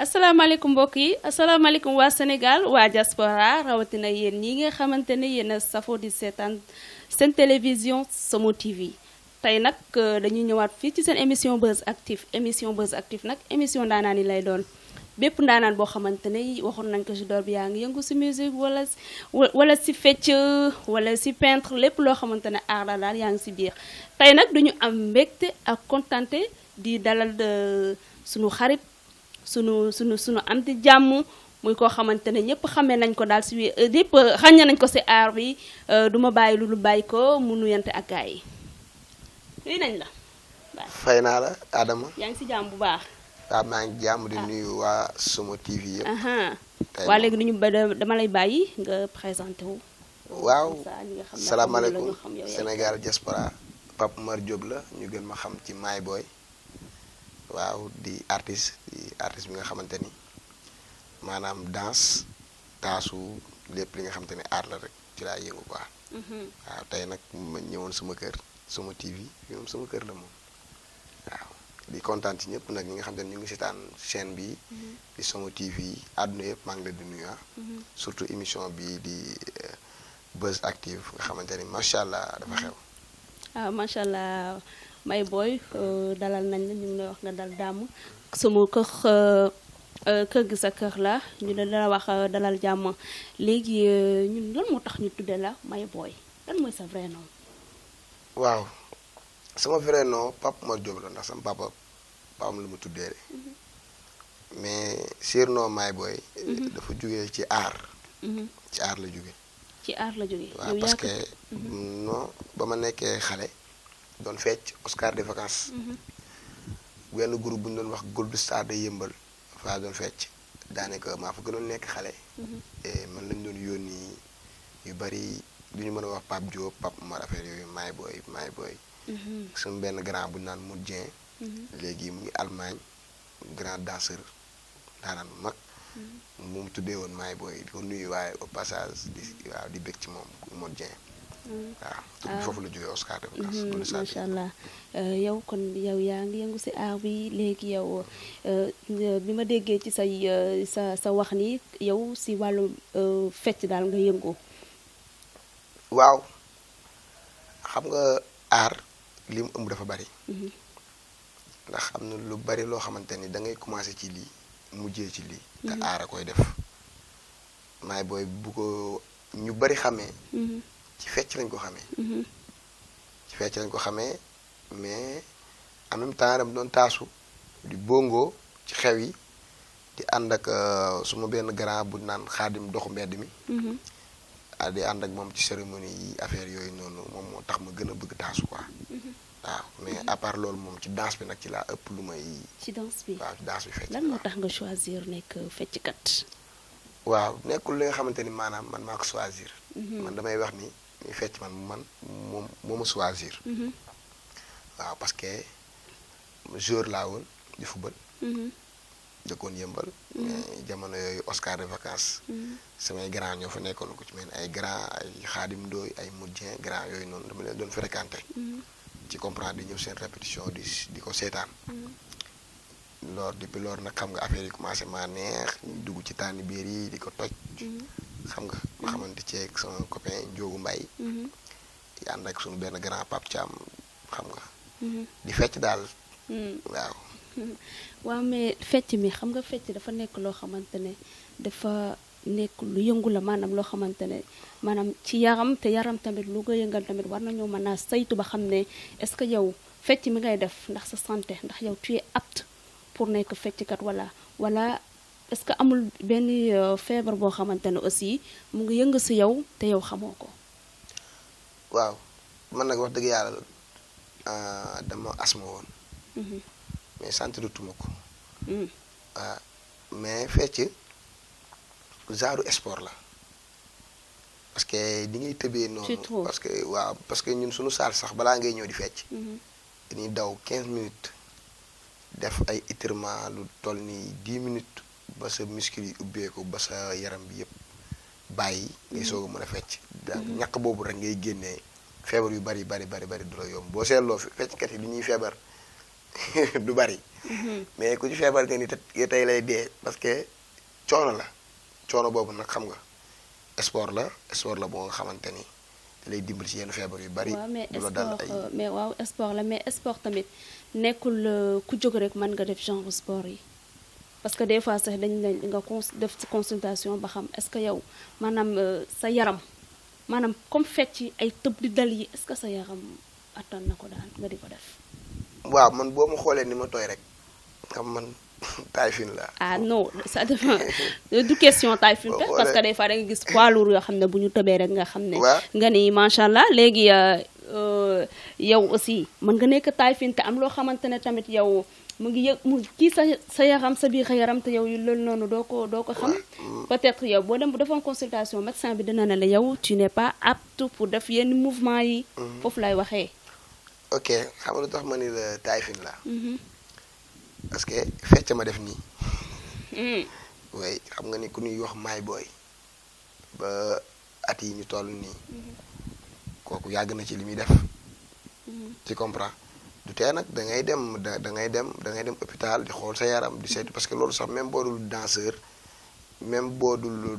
asalaamaaleykum mbokk yi asalaamaaleykum waa Sénégal waa diaspora rawatina yéen ñi nga xamante ne yéen a safoo di seetaan seen télévision Somo TV tey nag dañuy ñëwaat fii ci seen émission Buzz Active nag émission ndaanaan yi lay doon bépp ndaanaan boo xamante ne waxoon nañ ko ci door bi yaa ngi yëngu ci musique wala ci fecc wala ci peintre lépp loo xamante ne aar la daal yaa ngi ci biir tey nag duñu am mbégte ak kontante di dalal sunu xarit sunu am di jàmm muy koo xamante ne ñëpp xamee nañ ko daal ci lépp xàññe nañ ko ci aar bi duma bàyyi lu bàyyi ko mu nuyante ak gaay yi lii nañ la fay naa la Adama yaa ngi ci jàmm bu baax waaw maa ngi jàmm di nuyu waa Somo TV yëpp waa léegi duñu dama lay bàyyi nga présenté wu waaw salaamaaleykum Sénégal diaspora Pape Mar Diop la ñu gën ma xam ci My Boy waaw di artiste bi nga xamante ni maanaam danse taasu lépp li nga xamante ni art la rek ci laa yëngu quoi waaw tey nag ma ñëwoon sama kër Somo TV moom sama kër la moom waaw di kontaan ci ñëpp nag ñi nga xamante ni ñu ngi seetaan chaîne bi di Somo TV àdduna yëpp maa ngi leen di nuyu surtout émission bi di Buzz Active nga xamante ni macha allah dafa xew macha allah My Boy dalal nañ la ñu ngi lay wax nga dal jàmm sama kër gi sa kër la ñu la wax dalal jàmm léegi ñun lan moo tax ñu tuddee la My Boy lan mooy sa vrai nom. waaw sama vrai nom Pape Mar Diop la ndax sama papa am lu mu tuddee mais surnom My Boy dafa jógee ci art. ci art la jóge ci art la jóge waaw parce que non ba ma nekkee xale doon fecc Oscar de vacances wenn groupe bu ñu doon wax Gold Star de yëmbal faa doon fecc daanaka maa fa gënoon nekk xale man lañ doon yónni yu bari lu ñu mën a wax Pape Diop Pape Mar affaire yooyu My Boy suñu benn grand bu ñu naan Moudjien léegi mu ngi Allemagne grand danseur daanaan mag moom tuddee woon My Boy di ko nuyu waaye au passage di bëgg ci moom Moudjien waaw foofu la jógee Oscar de vacances macha allah yow kon yow yaa ngi yëngu ci art bi léegi yow bi ma déggee ci sa wax ni yow ci wàllu fecc daal nga yëngu waaw xam nga art li mu ëmb dafa bari ndax am na lu bari loo xamante ni da ngay commencé ci lii mujjee ci lii te art a koy def My Boy bu ko ñu bari xamee ci fecc lañ ko xamee mais en même temps dama doon taasu di bongo ci xew yi di ànd ak suma benn grand bu naan xaadim doxu mbedd mi di ànd ak moom ci cérémonie yi affaire yooyu noonu moom moo tax ma gën a bëgg taasu quoi waaw mais à part loolu moom ci danse bi nag ci laa ëpp lu may ci danse bi waaw ci danse bi fecc lan moo tax nga choisir nekk fecckat waaw nekkul li nga xamante ni maanaam man maa ko choisir man damay wax ni muy fecc man moo ma choisir waaw parce que joueur laa woon di football dëkkoon yëmbal mais jamono yooyu Oscar de vacances samay grand ñoo fa nekkoon ko ci mel ay grand ay Xaadim Ndooy ay Moudjien grand yooyu noonu dama leen doon fréquenté ci comprendre di ñëw seen répétition di ko seetaan depuis loolu nag xam nga affaire yi commencé maa neex ñu dugg ci tànn biir yi di ko toj xam nga ma xamante ceeg sama copain Njoogu Mbay yi ànd ak suñu benn grand Pape Thiam xam nga di fecc daal waaw waaw mais fecc mi xam nga fecc dafa nekk loo xamante ne dafa nekk lu yëngu la maanaam loo xamante ne maanaam ci yaram te yaram tamit lu ko yëngal tamit war nañoo mën a saytu ba xam ne est-ce que yow fecc mi ngay def ndax sa santé ndax yow tu es apte pour nekk fecckat wala est-ce que amul benn feebar boo xamante ne aussi mu ngi yëngu ci yow te yow xamoo ko. waaw man nag wax dëgg yàlla dama asma woon. mais sentiratuma ko. waaw mais fecc genre sport la parce que di ngay tëbee noonu. parce que ñun suñu saal sax balaa ngay ñëw di fecc. dañuy daw 15 minutes. def ay étirement lu toll ni 10 minutes ba sa muscle yi ubbeeku ba sa yaram bi yëpp bàyyi ngay soog a mën a fecc donc ñàkk boobu rek ngay génnee feebar yu bari du la yomb boo seetloo fecckat yi li ñuy feebar du bari mais ku ci feebar nga ni tey lay dee parce que coono la coono boobu nag xam nga sport la boo nga xamante ni da lay dimbali ci yenn feebar yu bari. waaw mais du la dal sport mais waaw sport la mais sport tamit nekkul ku jóg rek mën nga def genre sport yi parce que des fois sax dañ la nga def ci consultation ba xam est-ce que yow maanaam sa yaram maanaam comme fecc ay tëb di dal yi est-ce que sa yaram attan na ko daal nga di ko def. waaw man boo ma xoolee ni ma tooy rek xam man taille fine la. ah non ça dépend du question taille fine parce que des fois da nga gis poids lourd yoo xam ne bu ñu tëbee rek nga xam ne. nga ni macha allah léegi yow aussi mën nga nekk taille fine te am loo xamante ne tamit yow mu ngi yëg mu kii sa yaram sa biir yaram te yow loolu noonu doo ko xam. peut-être yow boo dem bu defoon consultation médecin bi dina ne la yow tu n'es pas apte pour def yenn mouvement yi. foofu lay waxee. ok xam nga lu tax ma ni la taille fine la. parce que fecc ma def nii. oui xam nga ni ku ñuy wax maay booy ba at yi ñu toll nii. kooku yàgg na ci li muy def. tu comprends du tee nag da ngay dem hôpital di xool sa yaram di seetu parce que loolu sax même boo dul danseur même boo dul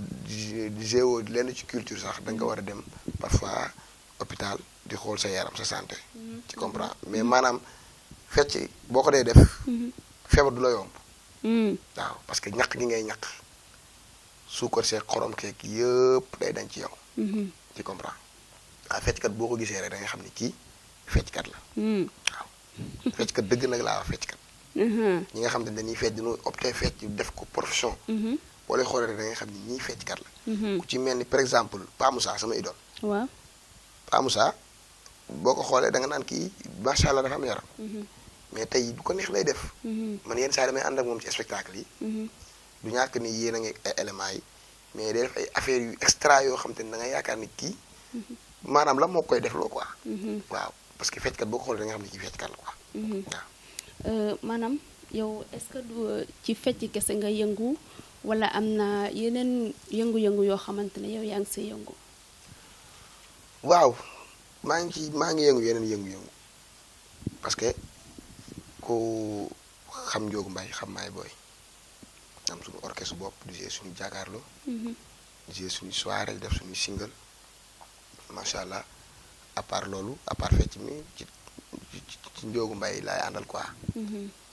géo lenn ci culture sax da nga war a dem parfois hôpital di xool sa yaram sa santé. tu comprends mais maanaam fecc boo ko dee def. feebar du la yomb. waaw parce que ñaq gi ngay ñaq suukar seeg xorom keeg yëpp day dañ ci yow. tu comprends waaw fecckat boo ko gisee rek da nga xam ni kii fecckat la. waaw fecckat dëgg nag laa wax fecckat. ñi nga xam ne dañuy fecc dañoo opté fecc def ko profession. boo lay xoolee rek da nga xam ni ñii fecckat la. ku ci mel ni par exemple Pa Moussa sama idole. waaw Pa Moussa boo ko xoolee da nga naan kii macha allah dafa am yaram. mais tey bu ko neex lay def. man yenn saa yi damay ànd ak moom ci spectacle yi. du ñàkk ni yéen a ngi ay éléments yi mais day def ay affaires yu extra yoo xam te ne da nga yaakaar ni kii. maanaam la moo koy def loo quoi. waaw parce que fecckat boo ko xoolee da nga xam ne kii fecckat la quoi. waaw maanaam yow est-ce que du ci fecc kese nga yëngu wala am na yeneen yëngu-yëngu yoo xamante ne yow yaa ngi say yëngu. waaw maa ngi yëngu yeneen yëngu-yëngu parce que. ku xam Njóogu Mbay xam maay booy am suñu orchestre bopp di jouer suñu jàkkaarloo. di jouer suñu soirée def suñu single macha allah à part loolu à part fecc mi ci Njóogu Mbay laay àndal quoi.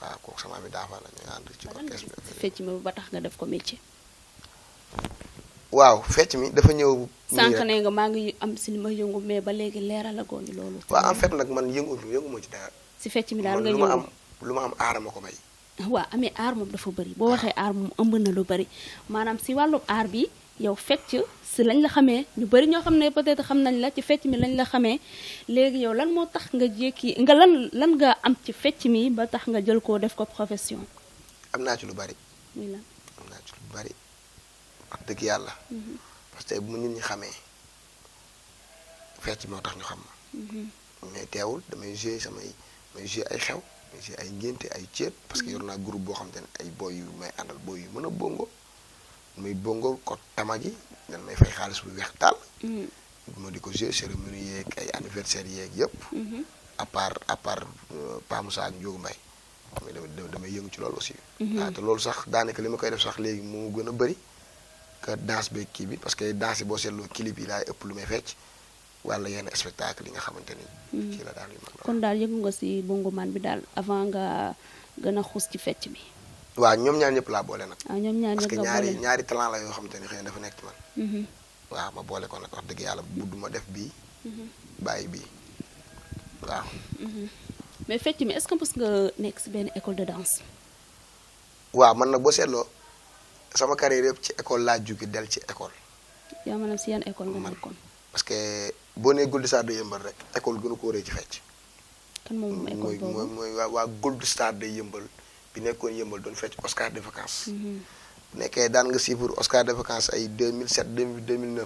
waaw kooku sama mi daafaa la ñu ànd ci orchestre bi. fecc mi ba tax nga def ko métier. waaw fecc mi dafa ñëw. sànq ne nga maa ngi am si li ma yëngu mais ba léegi leeralagoo ñu loolu. waaw en fait nag man yëngu ma ci dara. si fecc mi daal nga ñëw lu ma am aar ma ko may. waaw amee aar moom dafa bëri boo waxee aar moom ëmb na lu bëri maanaam si wàllu aar bi yow fecc si lañ la xamee ñu bëri ñoo xam ne peut-être xam nañ la ci fecc mi lañ la xamee léegi yow lan moo tax nga jékki nga lan nga am ci fecc mi ba tax nga jël koo def ko profession. am naa ci lu bëri. muy lan am naa ci lu bëri wax dëgg yàlla. parce que bu ma nit ñi xamee fecc moo tax ñu xam ma. mais teewul damay jouer may jouer ay xew may jouer ay ngénte ay ceet parce que yor naa groupe boo xam te ne ay boy yu may àndal boy yu mën a bongo muy bongo ko tama gi dañ may fay xaalis bu weex daal. ma di ko jouer cérémonie yeeg ay anniversaire yeeg yëpp. à part Pa Moussa ak Njóogu Mbay damay yëngu ci loolu aussi. waaw te loolu sax daanaka li ma koy def sax léegi moo gën a bëri que danse beeg kii bi parce que danse boo seetloo clip yi laay ëpp lu may fecc. wala yenn spectacle yi nga xamante ni. ci la daal yu mag la. kon daal yëngu nga si bongo man bi daal avant nga gën a xuus ci fecc bi. waaw ñoom ñaar ñëpp laa boole nag. ñoom ñaar ñëpp parce que ñaari talent la yoo xamante ni xëy na dafa nekk ci man. waaw ma boole ko nag wax dëgg yàlla bu ma def bii. bàyyi bii waaw. mais fecc mi est-ce que mës nga nekk si benn école de danse. waaw man nag boo seetloo sama carrière yëpp ci école laa jóge del ci école. yaa maanaam si yan école nga nekkoon. parce que boo nee Gold Star de Yëmbal rek école gënu ko rëy ci fecc. kan moom école boobu mooy waa Gold Star de Yëmbal bi nekkoon Yëmbal doon fecc Oscar de vacances. bu nekkee daan nga suivre Oscar de vacances ay 2007 2009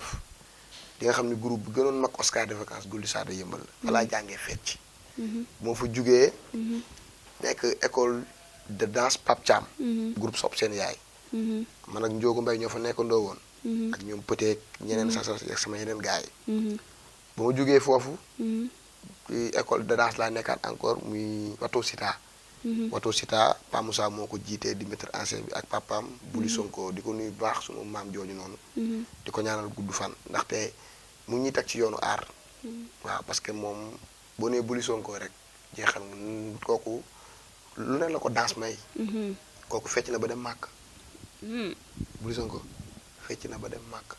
di nga xam ne groupe bi gënoon mag Oscar de vacances Gold Star de Yëmbal la. fa laa jàngee fecc. moo fa jugee. nekk école de danse Pape Thiam. groupe Sopp Seen Yaay. man ak Njóogu Mbay ñoo fa nekkandoo woon. ak ñoom peut-être ñeneen sax sama yeneen gars yi. ba ma jógee foofu. école de danse laa nekkaat encore muy Wato Sita Watu Sita Pa Moussa moo ko jiitee di mettre en scène bi ak papaam Buli Sonko di ko nuyu baax sunu maam jooju noonu di ko ñaanal gudd fan ndaxte mu ngi ñuy teg ci yoonu aar waaw parce que moom boo nee Buli Sonko rek jeexal nga kooku lu ne la ko danse may kooku fecc na ba dem màkk Buli Sonko fecc na ba dem màkk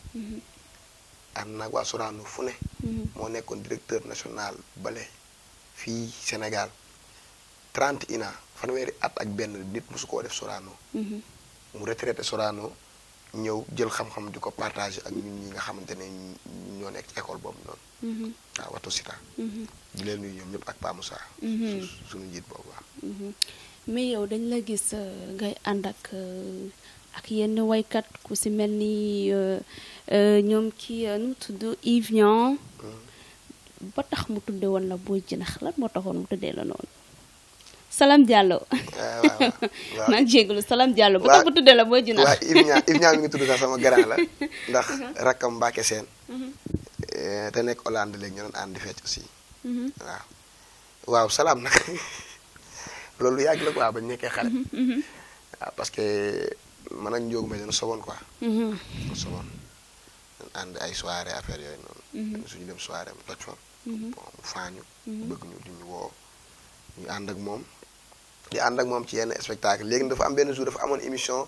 ànd nag waa Sorano fu ne moo nekkoon directeur national bale fii Sénégal 30 ans fanweeri at ak benn nit musu koo def Sorano mu retraité Sorano ñëw jël xam-xam di ko partagé ak ñun ñi nga xamante ne ñoo nekk ci école boobu noonu waaw Watu Sita di leen nuyu ñoom ñëpp ak Pa Moussa suñu njiit boobu waaw mais yow dañ la gis ngay ànd ak yenn waykat ku si mel ni ñoom kii nu mu tudd Yves Niang ba tax mu tudde woon la Boy Djinax lan moo taxoon mu tuddee la noonu Salam Diallo waaw maa ngi jégalu Salam Diallo ba tax mu tuddee la Boy Djinax waaw Yves Niang mi ngi tudd sax sama grand la ndax rakkam Mbacke Sène te nekk Hollande léegi ñu doon ànd di fecc aussi waaw Salam nag loolu yàgg la quoi ba ñu nekkee xale waaw parce que man ak Ndiogou Mbaye dañu soboon quoi soboon dañu ànd ay soirée affaire yooyu noonu suñu dem soirée mu toj fa bon mu faañu bëgg ñu di ñu woo ñu ànd ak moom di ànd ak moom ci yenn spectacle léegi dafa am benn jour dafa amoon émission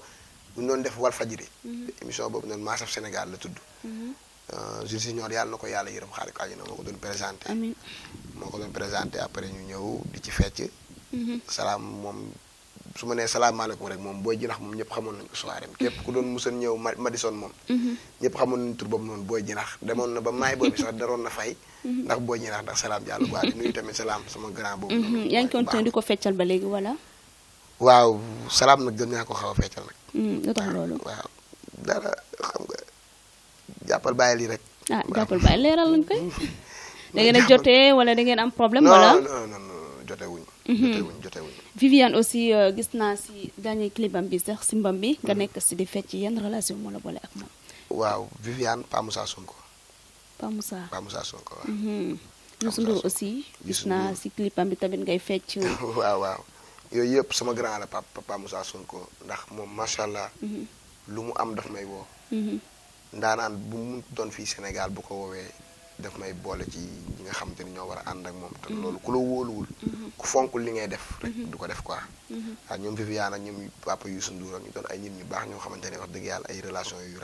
bu ñu doon def Walfadjri émission boobu noonu Maasaf Sénégal la tudd Jules Senior yàlla na ko yàlla yërëm xaari ko àjjana moo ko doon présenté moo ko doon présenté après ñu ñëw di ci fecc Salam moom su ma nee salaamaaleykum rek moom Boy Djinax moom ñëpp xamoon nañu ko soirée képp ku doon musan ñëw Madison moom ñëpp xamoon nañu tur boobu noonu Boy Djinax demoon na ba maay boobu sax daroon na fay ndax Boy Djinax ndax Salam Diallo quoi di nuyu tamit Salam sama grand boobu noonu yaa ngi continué di ko feccal ba léegi wala waaw Salam nag gën naa ko xaw a feccal nag lu tax loolu waaw dara xam nga jàppal bàyyi lii rek jàppal bàyyi leeral lañ koy da ngeen a jotee wala da ngeen am problème wala non jotewuñ Viviane aussi gis naa si dernier clipam bi sax si mbam bi nga nekk si di fecc yenn relation moo la boole ak moom waaw Viviane Pa Moussa Sonko Pa Moussa Sonko waaw Youssou Ndour aussi gis naa si clipam bi tamit ngay fecc waaw yooyu yëpp sama grand la Pa Moussa Sonko ndax moom macha allah lu mu am daf may woo ndaanaan bu mu doon fii Sénégal bu ko woowee daf may boole ci ñi nga xamante ni ñoo war a ànd ak moom te loolu ku la wóoluwul ku fonkul li ngay def rek du ko def quoi waaw ñoom Viviane ak ñoom papa Youssou Ndour ak ñu doon ay nit ñu baax ñoo xamante ne wax dëgg yàlla ay relation yu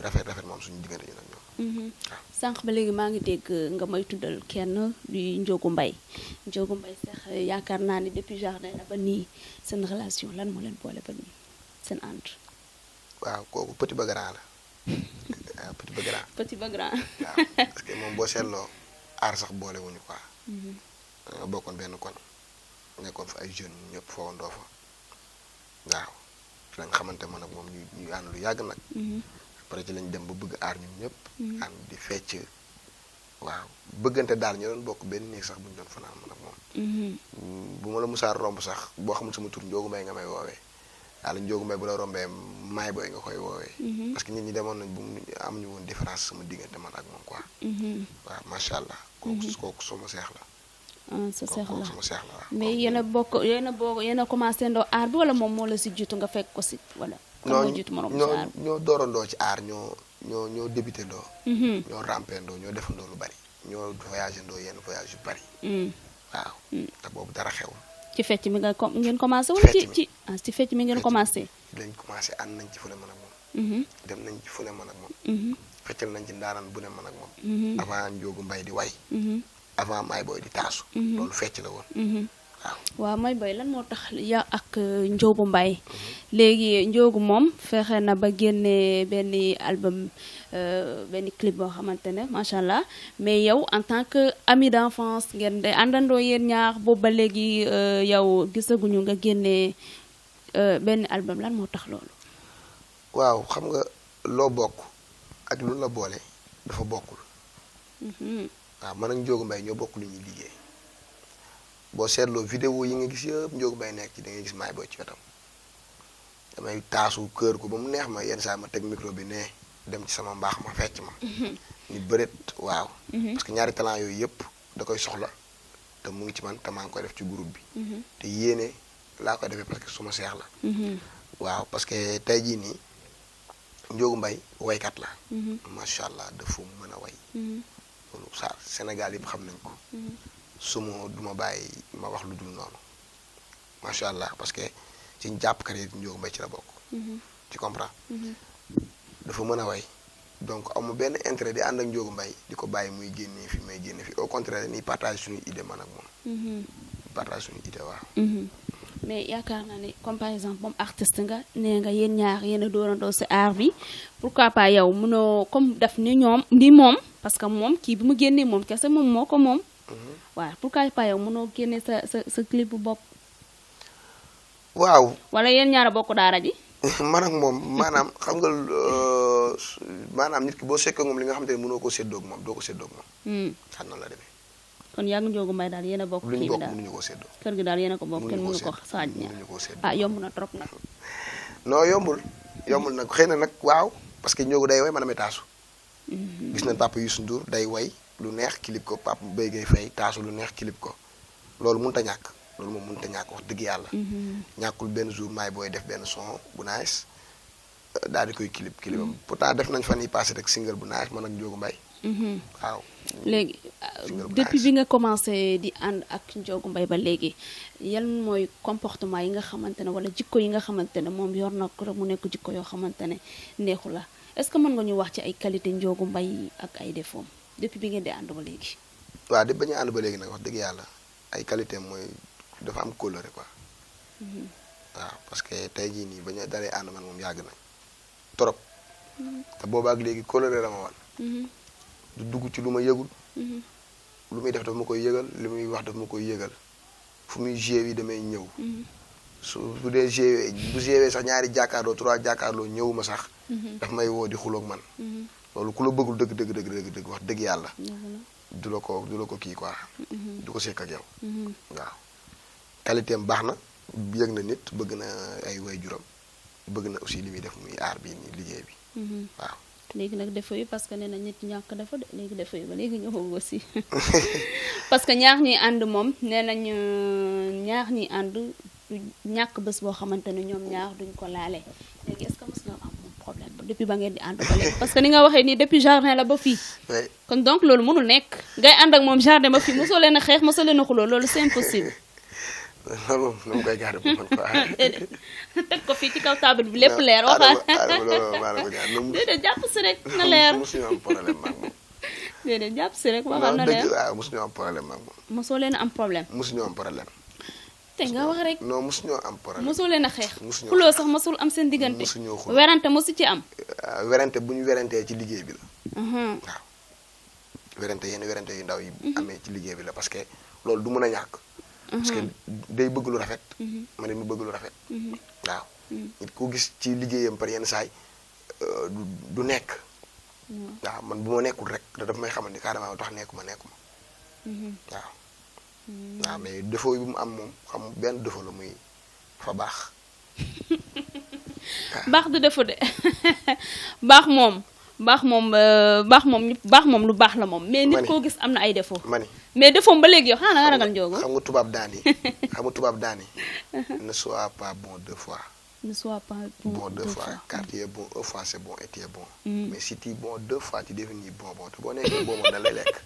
rafet moom suñu diggante ñu nag ñoom waaw sànq ba léegi maa ngi dégg nga may tuddal kenn di Ndiogou Mbaye sax yaakaar naa ni depuis jardin la ba nii seen relation lan moo leen boole ba nii seen ànd waaw kooku petit ba grand la waaw petit ba grand waaw parce que moom boo seetloo aar sax boole wuñu quoi dañoo bokkoon benn koñ nekkoon fa ay jeunes ñëpp foowandoo fa waaw fi lañ xamante man ak moom ñu ànd lu yàgg nag après ci lañ dem ba bëgg aar ñun ñëpp ànd di fecc waaw bëggante daal ñu doon bokk benn néeg sax bu ñu doon fanaan man ak moom bu ma la musaar romb sax boo xamul sama tur Ndiogou Mbaye nga may woowee yàlla Ndiogou Mbaye bu la rombee maay booy nga koy woowee parce que nit ñi demoon nañ bu amuñu woon différence sama diggante man ak moom quoi waaw macha allah kooku sama seex la sa seex la sama seex la waaw mais yéen a commencé ndoo aar bi wala moom moo la si jiitu nga fekk ko si wala ñoo doorandoo ci aar ñoo débuté ndoo ñoo rampé ndoo ñoo defandoo lu bari ñoo voyagé ndoo yenn voyage yu bari waaw te boobu dara xew ci fecc mi ngeen commencé wala ci fecc mi ngeen commencé lañ commencé ànd nañ ci fu ne mën ak moom dem nañ ci fu ne mën ak moom feccal nañ ci ndaanaan bu ne mën ak moom avant Ndiogou Mbaye di way avant maay booy di taasu loolu fecc la woon waaw may boy lan moo tax yow ak Ndiogou Mbaye léegi Ndiogou moom fexe na ba génne benn album benn clip boo xamante ne macha allah mais yow en tant que ami d'enfance ngeen day àndandoo yéen ñaar boobu ba léegi yow gisaguñu nga génne benn album lan moo tax loolu. waaw xam nga loo bokk ak lu la boole dafa bokkul. waaw man ak Ndiogou Mbaye ñoo bokk lu ñuy liggéey. boo seetloo vidéo yi nga gis yëpp Ndiogou Mbaye nekk ci da ngay gis maay booy ci wetam damay taasu kër ko ba mu neex ma yenn saa ma teg micro bi ne dem ci sama mbaax ma fecc ma. ni bëreet waaw. parce que ñaari talent yooyu yëpp da koy soxla te mu ngi ci man te maa ngi koy def ci groupe bi te yéene laa koy defee parce que suma seex la waaw parce que tey jii nii Ndiogou Mbaye waykat la macha allah dafa mën a way loolu saa Sénégal yëpp xam nañ ko suma duma bàyyi ma wax lu dul noonu macha allah parce que ci jàppkat yi Ndiogou Mbaye ci la bokk tu comprends dafa mën a way donc amu benn intérêt di ànd ak Ndiogou Mbaye di ko bàyyi muy génnee fi may génne fi au contraire ni partage suñu idée man ak moom partage suñu idée waaw mais yaakaar naa ne comme par exemple moom artiste nga nee nga yéen ñaar yéen a doorandoo si art bi pourquoi pas yow mënoo comme def ni ñoom ni moom parce que moom kii bi mu génnee moom kese moom moo ko moom waaw pourquoi pas yow mënoo génne sa clip bu bopp waaw wala yéen ñaar a bokk daara ji man ak moom maanaam xam nga maanaam nit ki boo sekkee moom li nga xamante ne mënoo ko séddoog moom doo ko séddoog moom xam na la demee kon yaa ngi Ndiogou Mbaye daal yéen a bokk kii bi daal mënuñu ko séddoo kër gi daal yéen a ko bokk kenn mënu ko saaj ñaar mënuñu ko séddoo ah yomb na trop nag non yombul nag xëy na nag waaw parce que Ndiogou day way man amee taasu gis nañ papa Youssou Ndour day way lu neex clip ko papa Mbaye Gueye Faye taasu lu neex clip ko loolu mënut a ñàkk loolu moom mënut a ñàkk wax dëgg yàlla ñàkkul benn jour maay booy def benn son bu nice daal di koy clipam pourtant def nañ fan yi passé rek single bu nice man ak Ndiogou Mbaye waaw léegi depuis bi nga commencé di ànd ak Ndiogou Mbaye ba léegi yan mooy comportement yi nga xamante ne wala jikko yi nga xamante ne moom yor na ko mu nekk jikko yoo xamante ne neexu la est-ce que mën nga ñu wax ci ay qualité Ndiogou Mbaye ak ay défauts depuis bi ngeen di ànd ba léegi waaw depuis ba ñu ànd ba léegi nag wax dëgg yàlla ay qualité mooy dafa am coloré quoi waaw parce que tey jii nii ba ñu dalee ànd man moom yàgg nañ trop te booba ak léegi coloré la ma wan du dugg ci lu ma yëgul lu muy def dafa ma koy yëgal li muy wax dafa ma koy yëgal fu muy joué yi damay ñëw bu dee joué bu joué sax ñaari jàkkaarloo 3 jàkkaarloo ñëwuma sax daf may woo di xuloog man loolu ku la bëggul dëgg wax dëgg yàlla du la ko kii quoi du ko sekk ak yow waaw qualité am baax na yëg na nit bëgg na ay waajuram bëgg na aussi li muy def muy aar bi ni liggéey bi waaw léegi nag défaut yi parce que nee na nit ñàkk dafa de léegi défaut yi ba léegi ñëwul aussi parce que ñaar ñuy ànd moom nee nañ ñaar ñuy ànd du ñàkk bés boo xamante ne ñoom ñaar duñ ko laale léegi est-ce que mos nga am moom problème ba depuis ba ngeen di ànd ba léegi parce que ni nga waxee nii depuis jardin la ba fii kon donc loolu mënul nekk ngay ànd ak moom jardin ba fii mosoo leen a xeex mosoo leen a xuloo loolu c'est impossible loolu moom na mu koy garder bu man quoi teg ko fii ci kaw table bi lépp leer waxal déedéet jàpp si rek na leer mosuñu am problème maag moom déedéet jàpp si rek waxal na leer waaw mosuñu am problème maag moom mosoo leen a am problème mosuñu am problème te nga wax rek non mosuñu am problème mosoo leen a xeex xuloo sax mosul am seen diggante mosuñoo xuloo werante mosu ci am werante bu ñu werantee ci liggéey bi la waaw werante yenn werante yu ndaw yi amee ci liggéey bi la parce que loolu du mën a ñàkk parce que day bëgg lu rafet ma ne mu bëgg lu rafet waaw nit ku gis ci liggéeyam par yenn saay du nekk waaw man bu ma nekkul rek da daf may xamal ni carrément tax nekkuma waaw waaw mais défaut yi bu mu am moom xam benn défaut la muy fa baax baax du défaut de baax moom lu baax la moom mais nit koo gis am na ay défaut mani mais défaut ba léegi yow xanaa da nga ragal Ndiogou xam nga tubaab daani ne sois pas bon 2 fois ne sois pas bon 2 fois car tu es bon 1 fois c'est bon et tu es bon mais si tu es bon 2 fois tu deviens bon te boo nekkee bon moom da lay lekk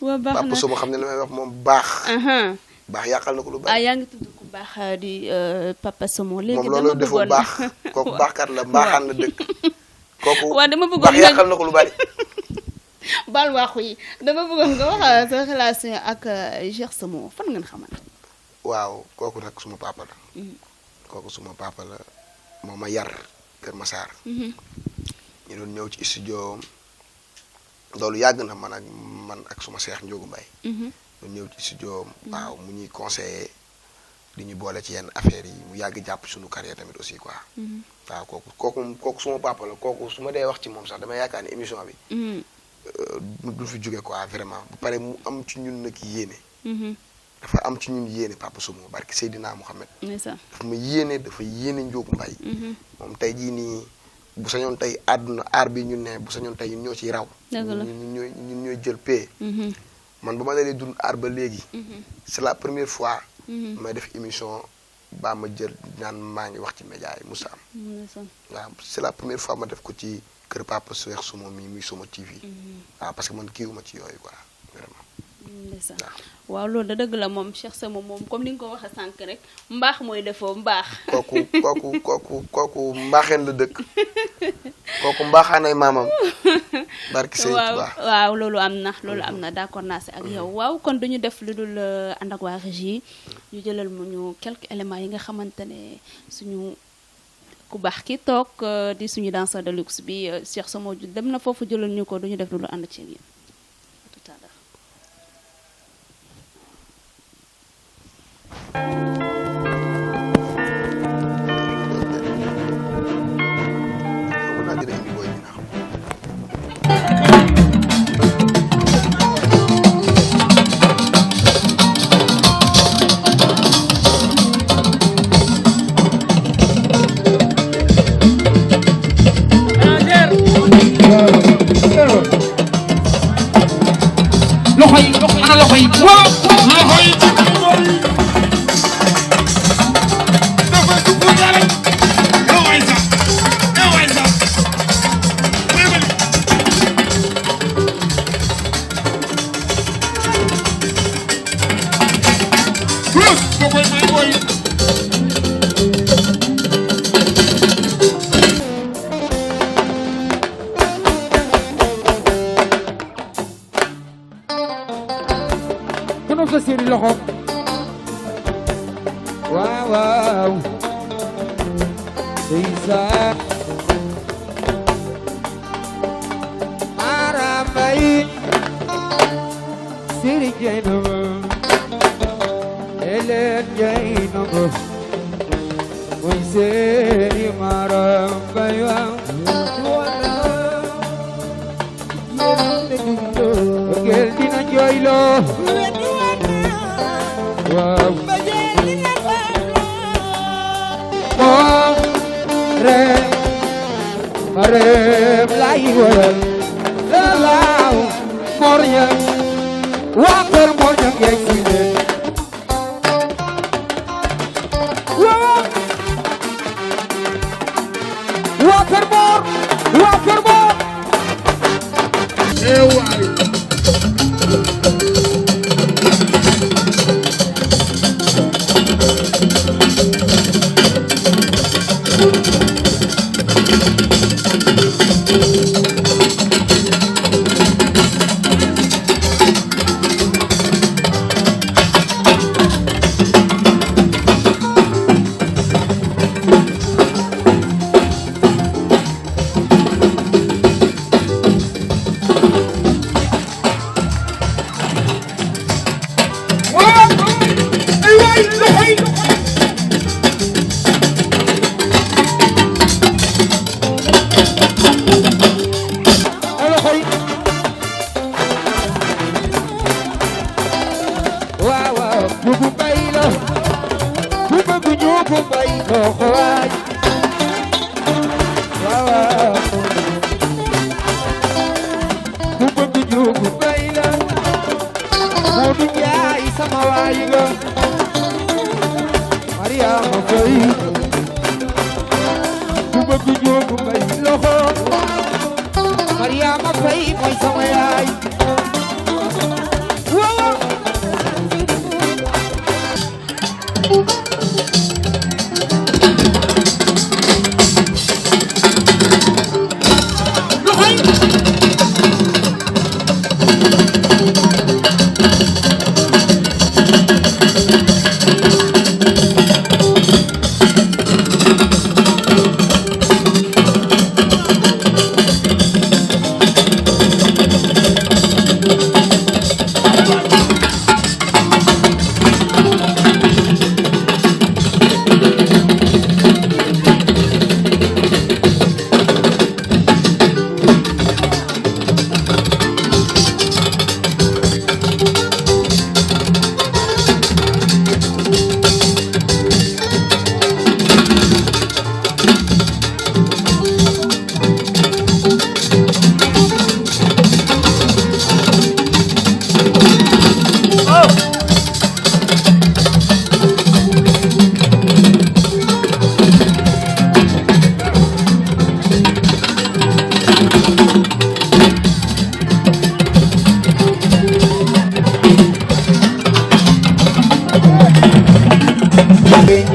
waa baax na papa suma xam ne li may wax moom baax yàqal na ko lu baax yaa ngi tudd ku baax di papa Somo léegi moom loolu defoo baax kooku baaxkat la mbaaxaan la dëkk kooku waaw dama bëggoon baax yàqal na ko lu bari bal waaxu yi dama bëggoon nga wax sa relation ak Cheikh Somo fan ngeen xamante waaw kooku nag suma papa la kooku suma papa la moo ma yar Kër Massar ñu doon ñëw ci studio loolu yàgg na man ak suma seex Ndiogou Mbaye doon ñëw ci studio waaw mu ñuy conseiller di ñu boole ci yenn affaires yi mu yàgg jàpp suñu carrière tamit aussi quoi waaw kooku suma papa la kooku su ma dee wax ci moom sax damay yaakaar ni émission bi du fi jóge quoi vraiment bu pare mu am ci ñun nag yéene dafa am ci ñun yéene papa Somo barki Seydina Mouhamed dafa ma yéene dafa yéene Ndiogou Mbaye moom tey jii nii bu sañoon tey àdduna aar bi ñun ne bu sañoon tey ñun ñoo ciy raw ñun ñooy jël paie man ba ma dalee dund aar ba léegi. c'est la première fois. may def émission baa ma jël naan maa ngi wax ci média yi musa am. waaw c'est la première fois ma def ko ci kër Papa Cheikh Somo mi muy Somo TV. waaw parce que man kiiwuma ci yooyu quoi vraiment. waaw loolu da dëgg la moom Cheikh Somo moom comme ni nga ko waxee sànq rek mbaax mooy defoo mbaax. kooku mbaaxeen la dëkk kooku mbaaxaanay maamam. barki Sëñ Tuubaa waaw loolu am na d'accord naa si ak yow. waaw kon duñu def lu dul ànd ak waa régie ñu jëlal mu ñu quelques éléments yi nga xamante ne suñu ku baax ki toog di suñu danseur de luxe bi Cheikh Somo dem na foofu jëlal ñu ko duñu def lu dul ànd ci yéen.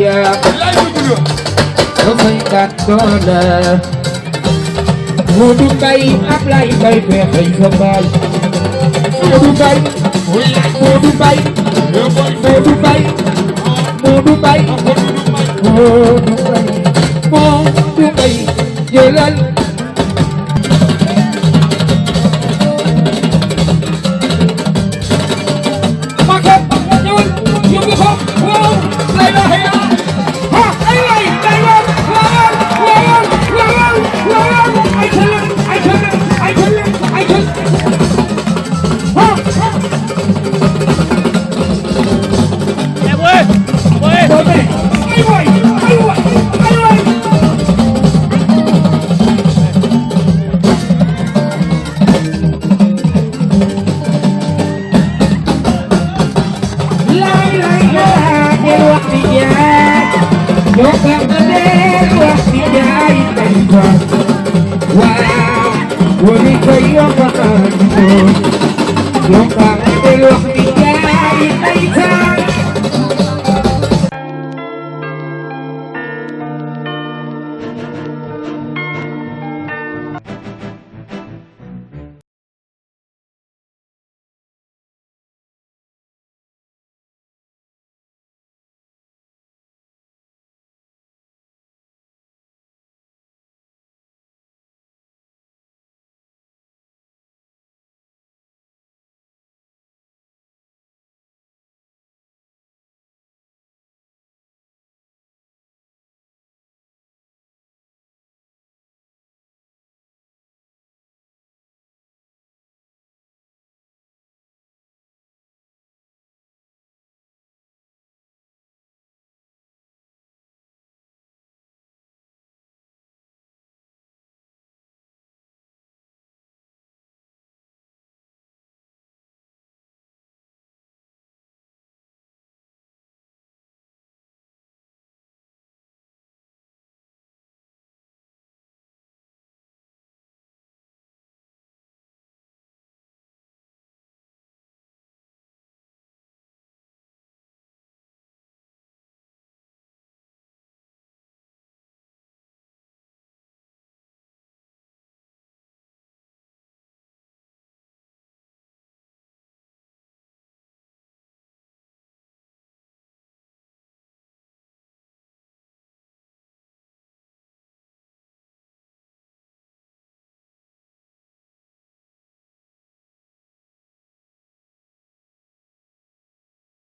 ya damay kat doole Modou Mbaye Ablaye Mbaye fexey sa baay Modou Mbaye Modou Mbaye Modou Mbaye Modou Mbaye Modou Mbaye jëlal